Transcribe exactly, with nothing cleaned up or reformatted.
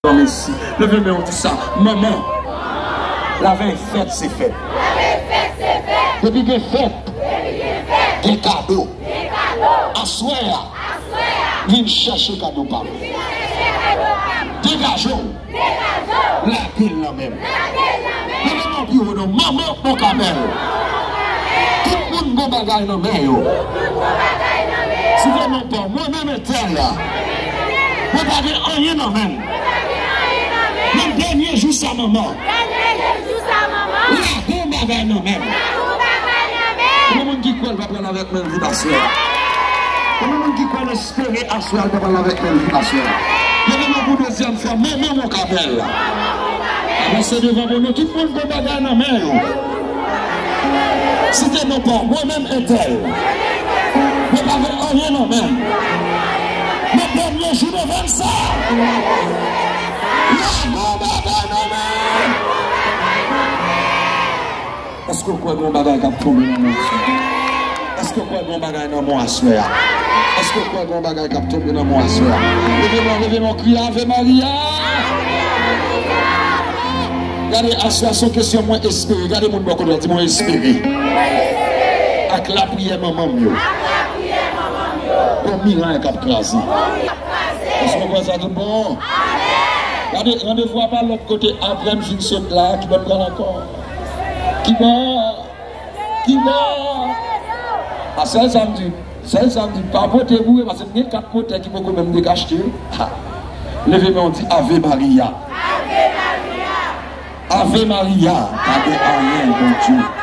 Mesi. Leve men w, di sa. Manman. Lavèy fèt, se fèt. Depi gen fèt, gen kado. Aswè a, vin chèche kado pa m. Degaje w. Lage l nan men m. Leve men w pi wo non. Manman, bon kabèl. Tout moun gon bagay nan men yo. Si se non pa w, mwen menm entèl la, mwen pa gen anyen nan men m. Nan dènye jou sa, manman, lage yon bagay nan men m. Konbyen moun ki kwè l va pral avèk men l vin aswè a? Konbyen moun ki kwè l espere aswè a, l va pral avèk men l vin aswè a? Leve men pou dezyèm fwa, manman, bon kabèl. Avanse devan pou nou, tout moun gon bagay nan men yo. Site non pa w, mwen menm entèl, mwen pa gen anyen nan men m. Nan dènye jou novanm sa, lage yon bagay nan men m. Èske w kwè gen yon bagay k ap tonbe nan men w aswè a? Èske w kwè gen yon bagay nan men w aswè a? Èske w kwè gen yon bagay k ap tonbe nan men w aswè a? Leve men w, leve men w, kriye Ave Maria! Gade, aswè a se yon kesyon mwen espere. Gade moun bò kote w la, di, "Mwen espere ak lapriyè manman m yo, gon miray k ap kraze." Èske w kwè sa tout bon? Gade, randevou a pa lòt kote, apre m fin sot la, kibò m pral ankò? Kibò? Kibò? A, sèl sa m di, sèl sa m di, pa pote boure, paske m gen kat motè ki poko menm dekachte. Ha. Leve men w, di, "Ave Maria." Ave Maria, pa gen anyen, Bondye.